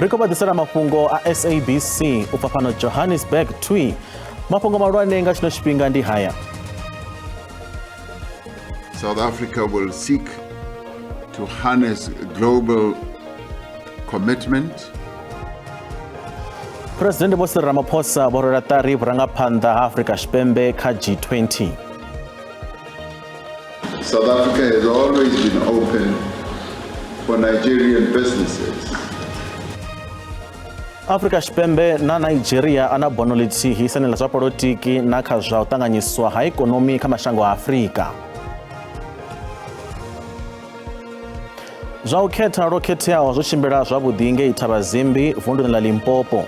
Ri khou vha ḓisela mafhungo a SABC u bva fhano Johannesburg twi. Mafhungo mahulwane nga tshino tshifhinga ndi haya. South Africa will seek to harness global commitment. Presidennde Vho Cyril Ramaphosa vho rwela ṱari vhurangaphanḓa ha Afrika Tshipembe kha G20. South Africa has always been open for Nigerian businesses. Afrika Tshipembe na Nigeria a na bono ḽithihi sani ḽa zwa polotiki na kha zwa u ṱanganyiswa ha ikonomi kha mashango a Afrika. Zwa u khetha lwo khetheaho zwo tshimbila zwavhuḓi ngei Thabazimbi vunduni ḽa Limpopo.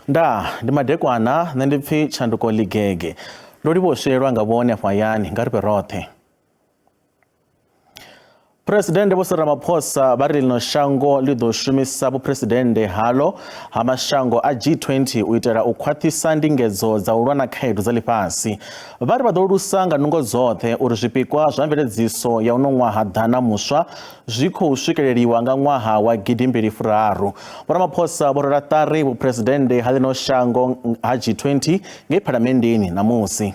Ndaa, ndi madekwana, nṋe ndi pfi Tshanduko Ligege. Ndo livhuwa u swielwa nga vhone afho hayani, nga ri vhe roṱhe. Phresidennde Vho Cyril Ramaphosa vha ri ḽino shango ḽi ḓo shumisa vhuphuresidennde haḽo ha mashango a G20 u itela u khwaṱhisa ndingedzo dza u lwa na khaedu dza ḽifhasi. Vha ri vha ḓo lusa nga nungo dzoṱhe uri zwipikwa zwa mveledziso ya uno ṅwaha ḓana muswa zwi khou swikeleliwa nga ṅwaha wa gidimbili furaru. Vho Ramaphosa vho rwela ṱari vhuphuresidennde ha ḽino shango ha G20 ngei Phalamenndeni ṋamusi.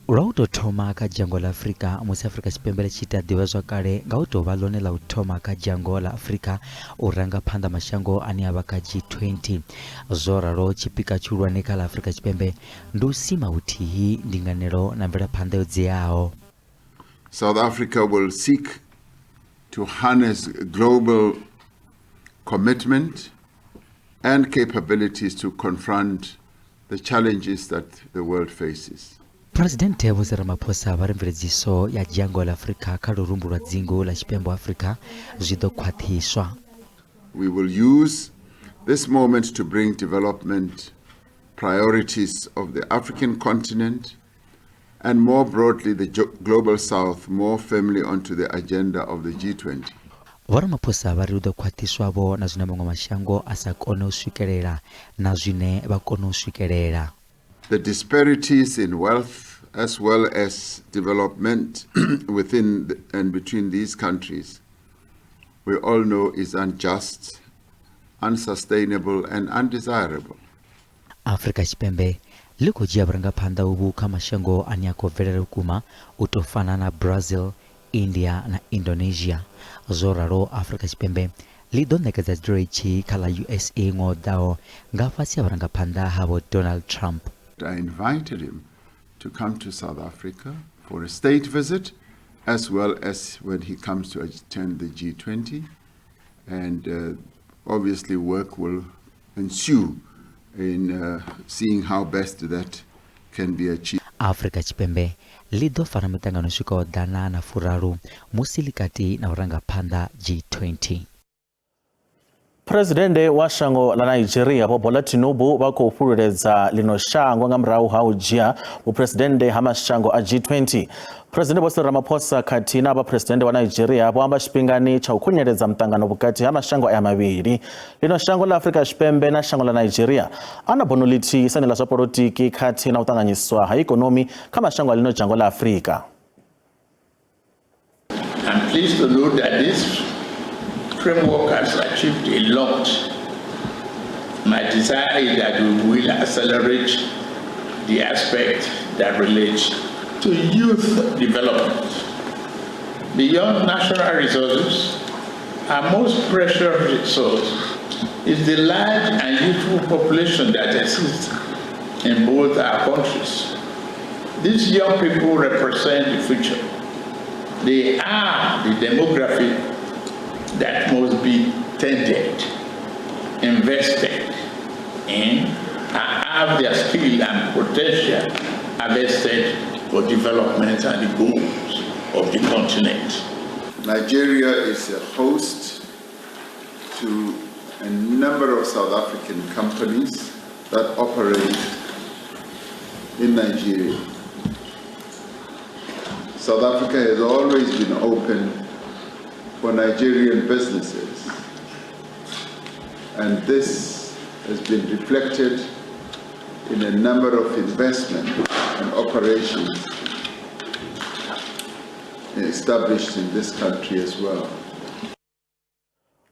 Lwa u tou thoma kha dzhango ḽa Afrika musi Afrika Tshipembe ḽi tshi ita ḓivhazwakale nga u tou vha ḽone ḽa u thoma kha dzhango ḽa Afrika u ranga phanḓa mashango ane a vha kha G20. Zwo ralo tshipikwa tshihulwane kha ḽa Afrika Tshipembe ndi u sima vhuthihi, ndinganelo na mvelaphanḓa yo dziaho. South Africa will seek to harness global commitment and capabilities to confront the challenges that the world faces. Phresidennde Vho Cyril Ramaphosa vha ri mveledziso ya dzhango ḽa Afrika kha lurumbu lwa dzingu ḽa Tshipembe Afrika zwi ḓo khwaṱhiswa. We will use this moment to bring development priorities of the African continent and more broadly the global south more firmly onto the agenda of the G20. Vho Ramaphosa vha ri hu ḓo khwaṱhiswa-vho na zwine maṅwe mashango a sa kone u swikelela na zwine vha kona u swikelela. The disparities in wealth as well as development within and between these countries we all know is unjust, unsustainable and undesirable. Afrika Tshipembe ḽi khou dzhia vhurangaphanḓa uvhu kha mashango ane a khou bvelela vhukuma u tou fana na Brazil, India na Indonesia. Zwo ralo Afrika Tshipembe ḽi ḓo ṋekedza tshidulo itshi kha ḽa USA ṅwaha u ḓaho nga fhasi ha vhurangaphanḓa ha Vho Donald Trump. I invited him to come to South Africa for a state visit as well as when he comes to attend the G20 and obviously work will ensue in seeing how best that can be achieved. Afrika Tshipembe ḽi ḓo fara miṱangano i swikaho ḓana na furaru musi ḽi kati na u ranga phanḓa G20. Phresidennde wa shango ḽa Nigeria Vho Bola Tinubu vha khou fhululedza ḽino shango nga murahu ha u dzhia vhuphuresidennde ha mashango a G20. Phresidennde Vho Cyril Ramaphosa khathihi na vhaphuresidennde wa Nigeria vho amba tshifhingani tsha u khunyeledza muṱangano vhukati ha mashango aya mavhili. Ḽino shango ḽa Afrika Tshipembe na shango ḽa Nigeria a na bono ḽithihi sani ḽa zwa polotiki khathihi na u ṱanganyiswa ha ikonomi kha mashango a ḽino dzhango ḽa Afrika. I'm pleased to note that this framework has achieved a lot. My desire is that we will accelerate the aspect that relates to youth development. Beyond national resources, our most precious resource is the large and youthful population that exists in both our countries. These young people represent the future. They are the demography that must be tended, invested in, and have their skill and potential harvested for development and the goals of the continent. Nigeria is a host to a number of South African companies that operate in Nigeria. South Africa has always been open for Nigerian businesses, and this has been reflected in a number of investments and operations established in this country as well.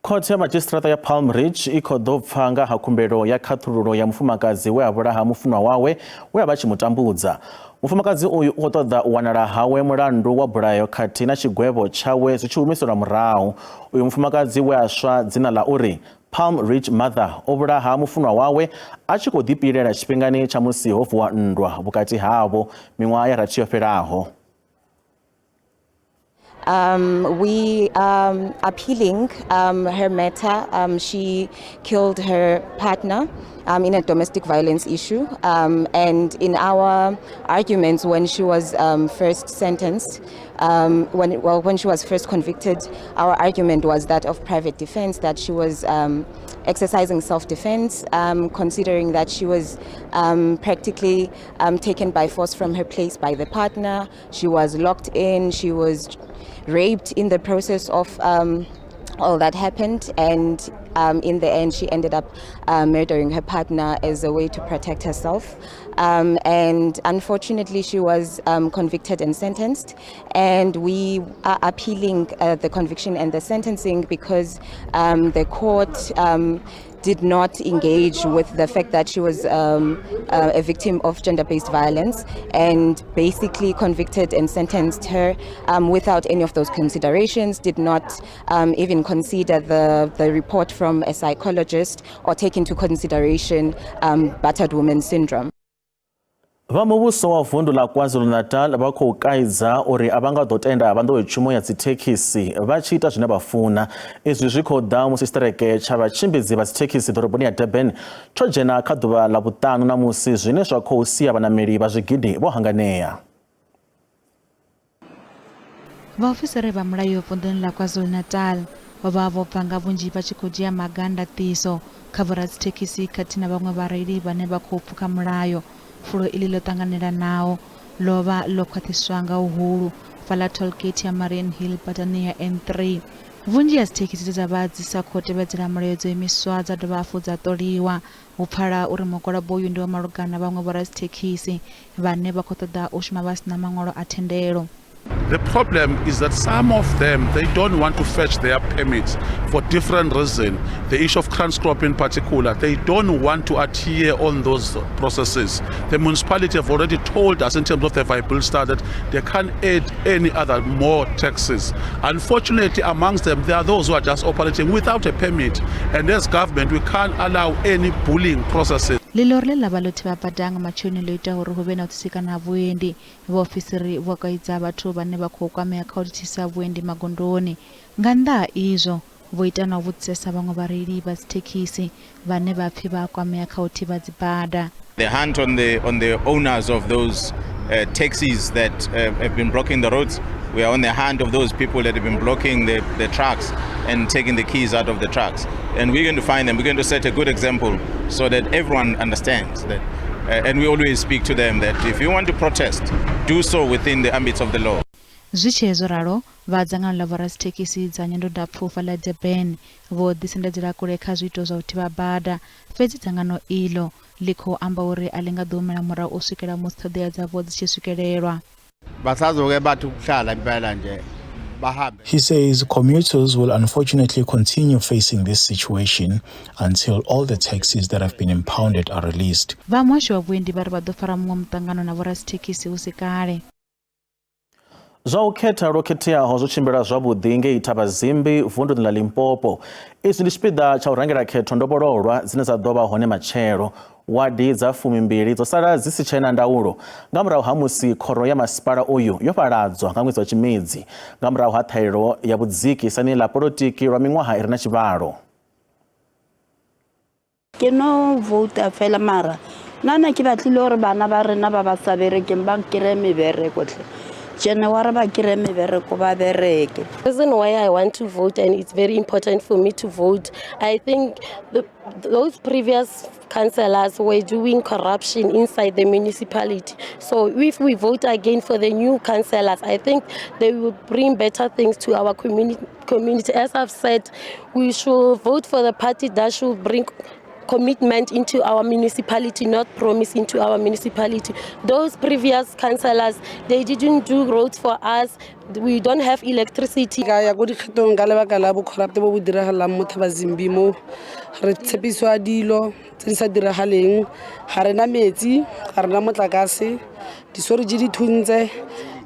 Khothe ya madzhisiṱiraṱa ya Palm Ridge i khou ḓo pfa nga ha khumbelo ya khaṱhululo ya mufumakadzi we a vhulaha mufunwa wawe we a vha tshi mu tambudza. Mufumakadzi uyu u khou ṱoḓa u wanala hawe mulandu wa bulayo khathihi na tshigwevho tshawe zwi tshi humiselwa murahu. Uyu mufumakadzi we a swa dzina ḽa uri Palm Ridge Mother o vhulaha mufunwa wawe a tshi khou ḓipilela tshifhingani tsha musi ho vuwa nndwa vhukati havho miṅwaha ya rathi yo fhelaho. We appealing her matter. She killed her partner in a domestic violence issue. And in our arguments, when she was first sentenced, when she was first convicted, our argument was that of private defense, that she was exercising self-defense, considering that she was practically taken by force from her place by the partner. She was locked in. She was raped in the process of all that happened, and in the end she ended up murdering her partner as a way to protect herself. And unfortunately she was convicted and sentenced, and we are appealing the conviction and the sentencing because the court did not engage with the fact that she was a victim of gender-based violence, and basically convicted and sentenced her without any of those considerations, did not even consider the report from a psychologist or take into consideration battered woman syndrome. Vha muvhuso wa vundu ḽa KwaZulu-Natal vha khou kaidza uri a vha nga ḓo tenda vha nḓowetshumo ya dzithekhisi vha tshi ita zwine vha funa. Izwi zwi khou ḓa musi tshiṱereke tsha vhatshimbidzi vha dzithekhisi ḓoroboni ya Durban tsho dzhena kha ḓuvha ḽa vhuṱanu na musi, zwine zwa khou sia vhanameli vha zwigidi vho hanganea. Vhaofisiri vha mulayo vunḓuni ḽa KwaZulu-Natal vho vha vho bva nga vhunzhi vha tshi khou dzhia maga a ndaṱiso kha vhoradzithekhisi khathihi na vhaṅwe vhareili vhane vha khou pfuka mulayo. Fulo iḽi ḽo ṱanganelanaho ḽo vha ḽo khwaṱhiswa nga uhulu fhaḽa tollgate ya Mariannhill badani ya N3. Vhunzhi ha dzithekhisi dze dza vha dzi sa khou tevhedzela mulayo dzo imiswa dza dovha hafhu dza ṱoliwa. Hu pfala uri mugwalabo uyu ndi wa malugana na vhaṅwe vhoradzithekhisi vhane vha khou ṱoḓa u shuma vha sina maṅwalo a thendelo. The problem is that some of them, they don't want to fetch their permits for different reasons. The issue of Kranskop in particular, they don't want to adhere on those processes. The municipality have already told us in terms of the viability study that they can't add any other more taxes. Unfortunately, amongst them, there are those who are just operating without a permit. And as government, we can't allow any bullying processes. Ḽiḽori ḽe ḽa vha ḽo thivha bada nga matsheloni ḽo ita uri hu vhe na u tsitsikana ha vhuendi. Vhaofisiri vho kaidza vhathu vhane vha khou kwamea kha u thithisa vhuendi magondoni. Nga nnḓa ha izwo, vho ita na u vhudzisesa vhaṅwe vhareili vha dzithekhisi vhane vha pfi vha kwamea kha u thivha dzibada. The hunt on the owners of those taxis that have been blocking the roads. We are on the hunt of those people that have been blocking the trucks and taking the keys out of the trucks. And we're going to find them. We're going to set a good example so that everyone understands that. And we always speak to them that if you want to protest, do so within the ambits of the law. Zwi tshee zwo ralo, vha dzangano ḽa vhoradzithekhisi dza nyendo ndapfu fhaḽa Durban vho ḓisendedzela kule kha zwiito zwa u thivha bada. Fhedzi dzangano iḽo ḽi khou amba uri a ḽi nga ḓo humela murahu u swikela musi ṱhoḓea dzavho dzi tshi swikelelwa. He says commuters will unfortunately continue facing this situation until all the taxis that have been impounded are released. Vha muhasho wa vhuendi vha ri vha ḓo fara muṅwe muṱangano na vhoradzithekhisi hu si kale. Zwa u khetha lwo khetheaho zwo tshimbila zwavhuḓi ngei Thabazimbi vunduni ḽa Limpopo. Izwi ndi tshipiḓa tsha u rangela khetho ndovhololwa dzine dza ḓo vha hone matshelo. Wadi dza 12 dzo sala dzi si tshena ndaulo nga murahu ha musi khoro ya masipala uyu yo fhaladzwa nga ṅwedzi wa Tshimedzi nga murahu ha ṱhahelelo ya vhudziki sani ḽa polotiki lwa miṅwaha i re na tshivhalo. Ke no vouta fela mara nna ke batlile hore bana ba rena ba ba sa berekeng ba kry-e mebereko tlhe. January ba kry-e mebereko ba bereke. The reason why I want to vote, and it's very important for me to vote, I think those previous councillors were doing corruption inside the municipality. So if we vote again for the new councillors, I think they will bring better things to our community. As I've said, we should vote for the party that should bring commitment into our municipality, not promise into our municipality. Those previous councillors, they didn't do roads for us. We don't have electricity. Ka ya ko dikgethong ka lebaka la bocorrupt bo bo diragalang mo Thabazimbi mo re tshepisiwa dilo tse di sa diragaleng, ga rena metsi, ga rena motlakase, disoriji di thuntse,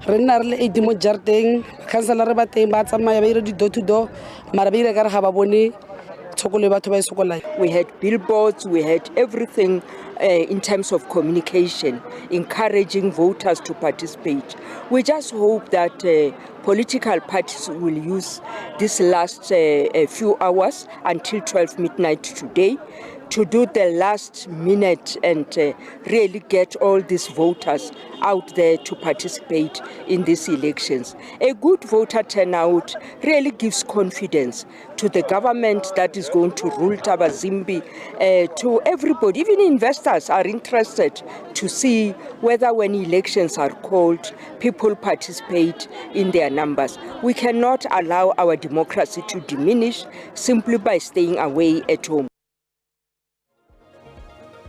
re nna re le 8 mo jarateng, councillor ba teng ba tsamaya ba ire di door to door, mara ba ire ka re ga ba bone tshokolo e batho ba e sokolang. We had billboards, we had everything in terms of communication, encouraging voters to participate. We just hope that political parties will use this last few hours until 12 midnight today to do the last minute and really get all these voters out there to participate in these elections. A good voter turnout really gives confidence to the government that is going to rule Thabazimbi, to everybody. Even investors are interested to see whether when elections are called, people participate in their numbers. We cannot allow our democracy to diminish simply by staying away at home.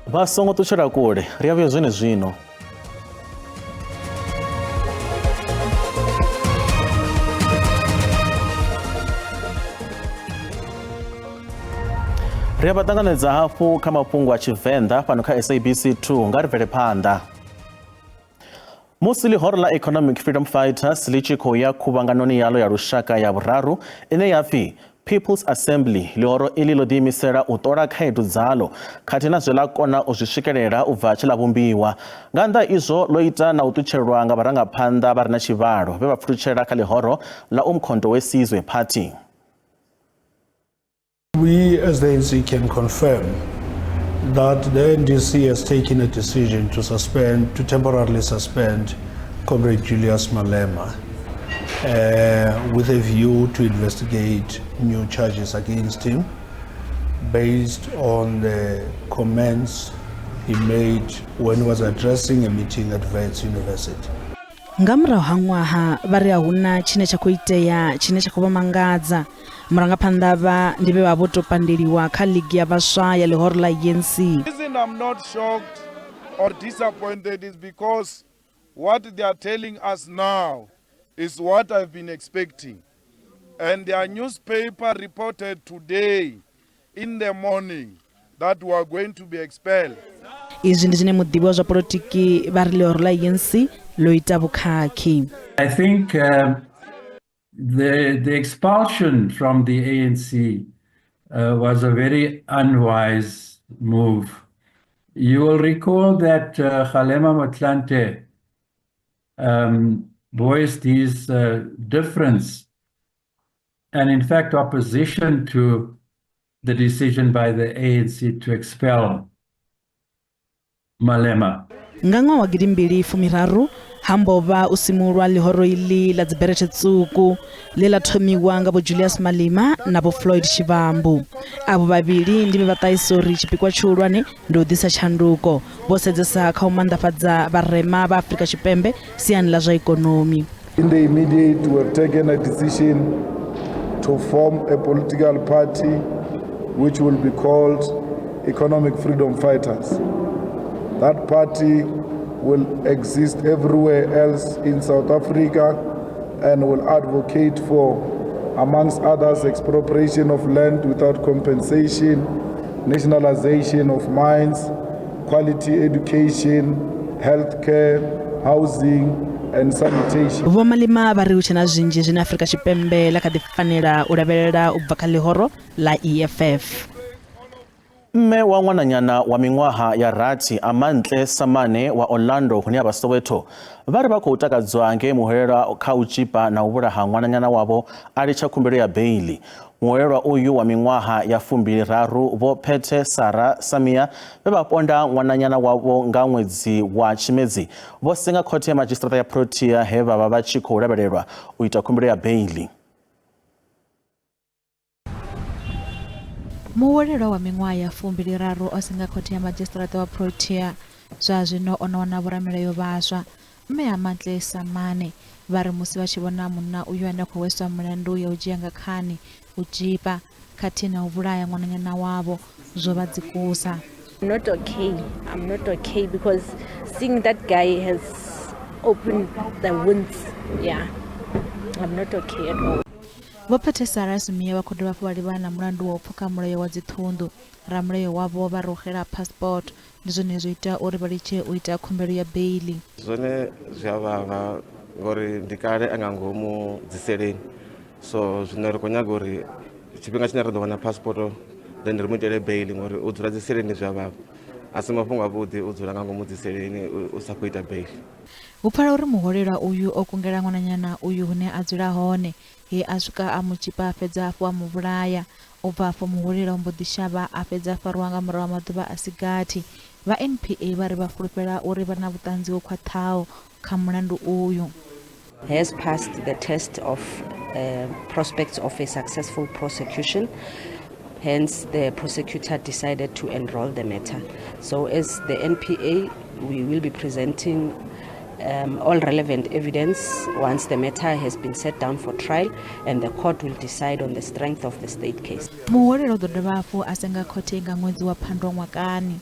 Vha songo ṱutshela kule, ri a vhuya zwenezwino. Ri a vha ṱanganedza hafhu kha mafhungo a Tshivenḓa fhano kha SABC 2, nga ri bvele phanḓa. Musi ḽihoro ḽa Economic Freedom Fighters ḽi tshi khou ya khuvhanganoni yaḽo ya lushaka ya vhuraru ine ya pfi People's Assembly, ḽihoro iḽi ḽo ḓiimisela u ṱola khaedu dzaḽo khathihi na zwe ḽa kona u zwi swikelela u bva tshi ḽa vhumbiwa. Nga nnḓa izwo ḽo ita na u ṱutshelwa nga vharangaphanḓa vha re na tshivhalo vhe vha pfulutshela kha ḽihoro ḽa Umkhonto we Sizwe Party. We as the ANC can confirm that the NDC has taken a decision to suspend, to temporarily suspend Comrade Julius Malema with a view to investigate new charges against him based on the comments he made when he was addressing a meeting at Wits University. Nga murahu ha ṅwaha vha ri a huna tshine tsha khou itea tshine tsha khou vha mangadza. Murangaphanḓa vha ndi vhe vha vho to pandeliwa kha ligi ya vhaswa ya ḽihoro ḽa ANC. The reason I'm not shocked or disappointed is because what they are telling us now is what I've been expecting. And their newspaper reported today in the morning that we are going to be expelled. Izwi ndi zwine muḓivhi wa zwa polotiki vha ri ḽihoro ḽa ANC ḽo ita vhukhakhi. I think the expulsion from the ANC was a very unwise move. You will recall that Kgalema Motlanthe voiced his difference and in fact opposition to the decision by the ANC to expel Malema. Nga ṅwaha wa 2013 ha mbo vha u simulwa ḽihoro iḽi ḽa dziberethe tswuku ḽe ḽa thomiwa nga vho Julius Malema na vho Floyd Shivambu. Avho vhavhili ndi vhe vha ṱahisa uri tshipikwa tshihulwane ndi u ḓisa tshanduko, vho sedzesa kha u manḓafhadza vharema vha Afrika Tshipembe siani ḽa zwa ikonomi. In the immediate, we have taken a decision to form a political party which will be called Economic Freedom Fighters. That party will exist everywhere else in South Africa and will advocate for, amongst others, expropriation of land without compensation, nationalization of mines, quality education, healthcare, housing, and sanitation. Vho Malema vha ri hu tshe na zwinzhi zwine Afrika Tshipembe ḽa kha ḓi fanela u lavhelela u bva kha ḽihoro ḽa EFF. Mme wa ṅwananyana wa miṅwaha ya 6 Amantle Samane wa Orlando hune ya vha Soweto vha ri vha khou takadzwa nge muhwelelwa kha u tshipa na u vhulaha ṅwananyana wavho a litsha khumbelo ya beili. Muhwelelwa uyu wa miṅwaha ya 23 vho Phethe Sara Samia vhe vha ponda ṅwananyana wavho nga ṅwedzi wa Tshimedzi vho senga khothe ya madzhisiṱiraṱa ya Protea he vha vha vha tshi khou lavhelelwa u ita khumbelo ya beili. Muhwelelwa wa miṅwaha ya 23 o senga khothe ya madzhisiṱiraṱa wa Protea zwa zwino o no wana vhoramilayo vhaswa. Mme Amantle Samane Vha ri musi vha tshi vhona munna uyu ane a khou hweswa milandu ya u dzhia nga khani, u tzhipa khathihi na u vhulaya ṅwananyana wavho, zwo vha dzikusa. I'm not okay. I'm not okay because seeing that guy has opened the wounds. Yeah. I'm not okay at all. Vho Phethesara Sumia vha khou dovha hafhu vha livhana na mulandu wa u pfuka mulayo wa dziṱhunḓu. Ramulayo wavho vha ri u xela passport ndi zwone zwo ita uri vha litshe u ita khumbelo ya beiḽi. Zwone zwi a vhavha ngori ndi kale a nga ngomu dziseleni, so zwino ri khou nyaga uri tshifhinga tshine ra ḓo wana passport then ri mu itele beiḽi ngori u dzula dziseleni zwi a vhavha, a si mafhungo avhuḓi u dzula nga ngomu dziseleni u sa khou ita beiḽi. Hu pfala uri muhwelelwa uyu o kungela ṅwananyana uyu hune a dzula hone, he a swika a mu tzhipa a fhedza hafhu a mu vhulaya. U bva afho muhwelelwa o mbo ḓi shavha a fhedza a farwa nga murahu ha maḓuvha a si gathi. Vha NPA vha ri vha fulufhela uri vha na vhuṱanzi ho khwaṱhaho kha mulandu uyu. Has passed the test of prospects of a successful prosecution. Hence, the prosecutor decided to enroll the matter. So as the NPA, we will be presenting all relevant evidence once the matter has been set down for trial, and the court will decide on the strength of the state case. Muhwelelwa u ḓo dovha hafhu a senga khothe nga ṅwedzi wa Phando ṅwakani.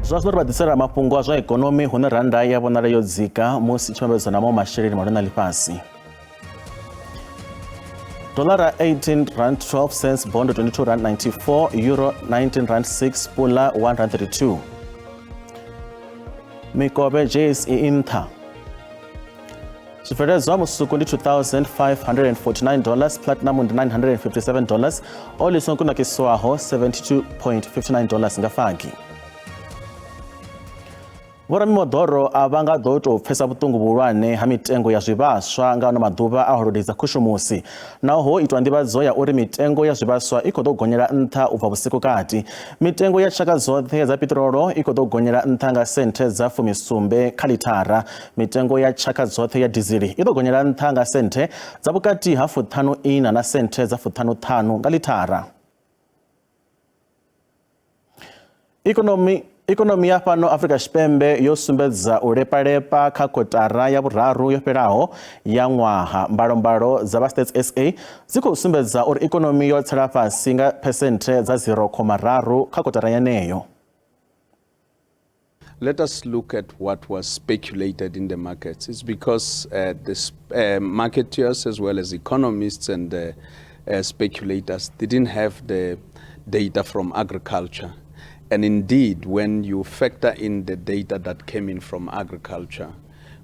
Zwa zwino ri vha ḓisela mafhungo a zwa ikonomi hune rannda ya vhonala yo dzika musi i tshi vhambedzwa na maṅwe masheleni mahulwane a ḽifhasi. Dollara 18 rand 12 cents, bond 22 rand 94, euro 19 rand 6, pula 1 rand 32. Mikovhe JSE i nṱha. Zwibveledzwa musuku ndi 2549 dollars, platinum ndi 957 dollars, oli songo kunakiswaho 72.59 dollars nga fagi. Vhoramimoḓoro a vha nga ḓo tou pfesa vhuṱungu vhuhulwane ha mitengo ya zwivhaswa nga ano maḓuvha a holodei dza khushumusi. Naho ho itwa nḓivhadzo ya uri mitengo ya zwivhaswa i khou ḓo gonyela nṱha u bva vhusiku kati, mitengo ya tshaka dzoṱhe dza piṱirolo i khou ḓo gonyela nṱha nga senthe dza 70 kha ḽithara. Mitengo ya tshaka dzoṱhe ya dizili i ḓo gonyela nṱha nga senthe dza vhukati ha 54 na senthe dza 55 nga ḽithara. Ikonomi ya fhano Afrika Tshipembe yo sumbedza u lepalepa kha kotara ya vhuraru yo fhelaho ya ṅwaha. Mbalombalo dza vha Stats SA dzi khou sumbedza uri ikonomi yo tsela fhasi nga phesenthe dza 0,3 kha kotara yeneyo. Let us look at what was speculated in the markets. It's because the marketeers as well as economists and speculators didn't have the data from agriculture. And indeed, when you factor in the data that came in from agriculture,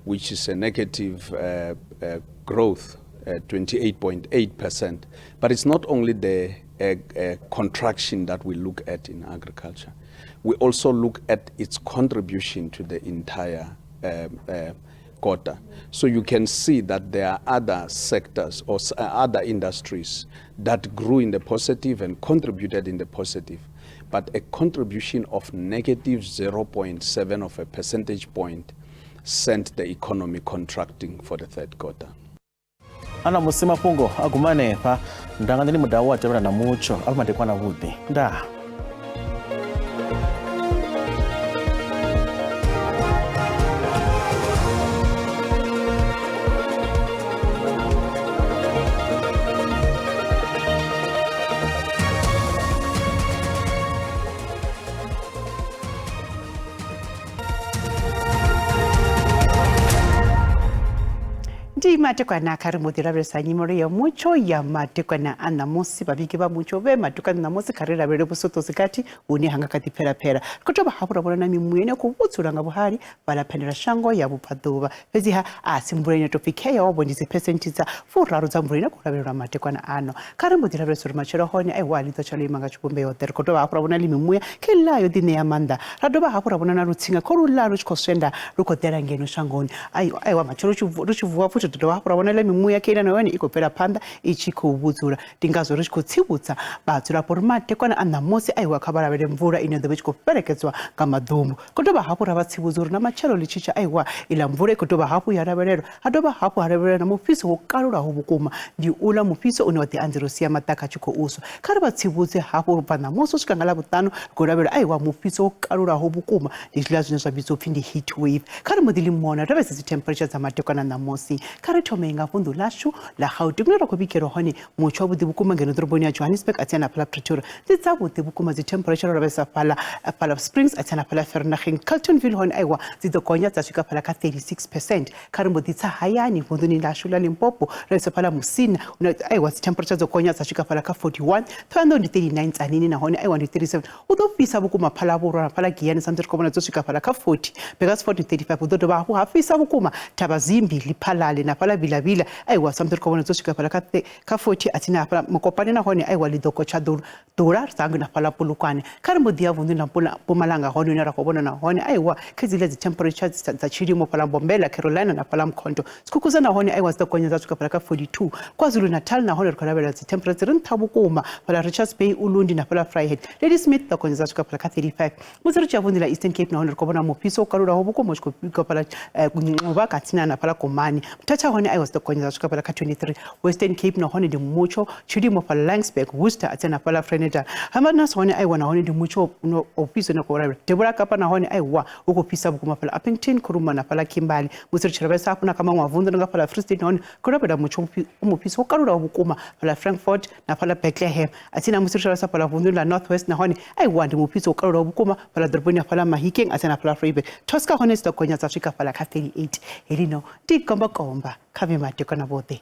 which is a negative growth, 28.8%, but it's not only the contraction that we look at in agriculture. We also look at its contribution to the entire quarter. So you can see that there are other sectors or other industries that grew in the positive and contributed in the positive, but a contribution of negative 0.7 of a percentage point sent the economy contracting for the third quarter. Ana musi mafhungo a guma hanefha, ndanga ndi mudau wa tevhela na mutsho a vha madekwana vhuḓi. Ndaa. Ndi matekwana kha ri mbo ḓi lavhelesa nyimelo ya mutsho ya matekwana a ṋamusi. Vhavhigi vha mutsho vhe matekwana ṋamusi kha ri lavhelele vhusoṱosi kati hune ha nga kha ḓi phelapela. Ri khou dovha hafhu ra vhona na mimuya ine ya khou vhudzula nga vhuhali fhaḽa phendela shango ya vhubvaḓuvha. Fhedziha a si mvula ine tou pfi khea wavho ndi dzi phesenthe dza 30 dza mvula ine khou lavhelelwa matekwana ano. Kha ri mbo ḓi lavhelesa uri matshelo hone aiwa ḽi ḓo tsha ḽo ima nga tshivhumbeo ḓe. Ri khou dovha hafhu ra vhona ḽi mimuya kha iḽa yo ḓi ṋea maanḓa. Ra dovha hafhu ra vhona na lutsinga kho luḽa lu tshi khou swenda lu khou ḓela ngeno shangoni. Aiwa matshelo lu tshi vuwa futhi Dovha hafhu ra vhona iḽa mimuya keiḽa na yone i khou bvela phanḓa i tshi khou vhudzula. Ndi ngazwo ri tshi khou tsivhudza vhadzulapo uri madekwana a ṋamusi aiwa kha vha lavhelele mvula ine ya ḓo vha i tshi khou fhelekedzwa nga maḓumbu. Khou dovha hafhu ra vha tsivhudza uri na matshelo ḽi tshi tsha aiwa iḽa mvula i khou dovha hafhu ya lavhelelwa. Ha dovha hafhu ha lavhelelwa na mufhiso wo kalulaho vhukuma, ndi uḽa mufhiso une wa ḓi anzela u sia maḓaka a tshi khou swa. Kha ri vha tsivhudze hafhu uri u bva ṋamusi u swika nga Ḽavhuṱanu ri khou lavhelela aiwa mufhiso wo kalulaho vhukuma, ndi hezwiḽa zwine zwa vhidzwa u pfhi ndi heat wave. Kha ri mbo ḓi ḽi mona lavhelesa dzi temperature dza madekwana ṋamusi. Kha ri thome nga vunḓu ḽashu ḽa Gauteng hune ra khou vhigelwa hone mutsho wavhuḓi vhukuma ngeno ḓoroboni ya Johannesburg a tsini na fhaḽa Pretoria. Ndi dzavhuḓi vhukuma dzi temperature ro lavhelesa fhaḽa fhaḽa Springs a tsini na fhaḽa Vereeniging. Carltonville hone aiwa dzi ḓo gonya dza swika fhaḽa kha 36 percent. Kha ri mbo ḓi tsa hayani vunḓuni ḽashu ḽa Limpopo ro lavhelesa fhaḽa Musina hune aiwa dzi temperature dzo gonya dza swika fhaḽa kha 41. Thohoyandou ndi 39 Tzaneen nahone aiwa ndi 37. Hu ḓo fhisa vhukuma Phalavhurwa na fhaḽa Giyani sa musi ri khou vhona dzo swika fhaḽa kha 40. Burgersfort ndi 35. Hu ḓo dovha hafhu ha fhisa vhukuma Thabazimbi, Lephalale na fhaḽa Vilavila aiwa sa musi ri khou vhona dzo swika fhaḽa kha kha 40. A tsini hafhaḽa Mokopane nahone aiwa ḽi ḓo gotsha ḓula ri sa hangwi na fhaḽa Polokwane. Kha ri mbo ḓi ya vunḓuni ḽa Mpumalanga hone hune ra khou vhona nahone aiwa khedziḽa dzi temperature dza tshilimo fhaḽa Mbombela, Carolina na fhaḽa Mkhonto. Skukuza nahone aiwa dzi ḓo gonya dza swika fhaḽa kha 42. KwaZulu-Natal nahone ri khou lavhelela dzi temperature dzi re nṱha vhukuma fhaḽa Richards Bay, Ulundi na fhaḽa Vryheid. Ladysmith ḓo gonya dza swika fhaḽa kha 35. Musi ri tshi ya vunḓu ḽa Eastern Cape nahone ri khou vhona mufhiso wo kalulaho vhukuma u tshi khou bika fhaḽa Nxuba Katsina na fhaḽa Komani. Mthatha hone aiwa dzi ḓo gonya dza swika fhaḽa kha 23. Western Cape nahone ndi mutsho tshilimo fhaḽa Laingsburg, Worcester a tsini na fhaḽa Vredendal. Hermanus hone aiwa nahone ndi mutsho wa u fhisa une khou lavhelela. Devhula Kapa nahone aiwa hu khou fhisa vhukuma fhaḽa Upington, Kuruman na fhaḽa Kimberley. Musi ri tshi lavhelesa hafhu na kha maṅwe mavunḓu nga fhaḽa Free State nahone khou lavhelela mutsho mufhiso wo kalulaho vhukuma fhaḽa Frankfort na fhaḽa Bethlehem. A tsini na musi ri tshi lavhelesa fhaḽa vunḓuni ḽa North West nahone aiwa ndi mufhiso wo kalulaho vhukuma fhaḽa ḓoroboni ya fhaḽa Mahikeng a tsini na fhaḽa Vryburg. Tosca hone dzi ḓo gonya dza swika fhaḽa kha 38. Helino ndi gombokomba kha vhe madekwana vhoṱhe.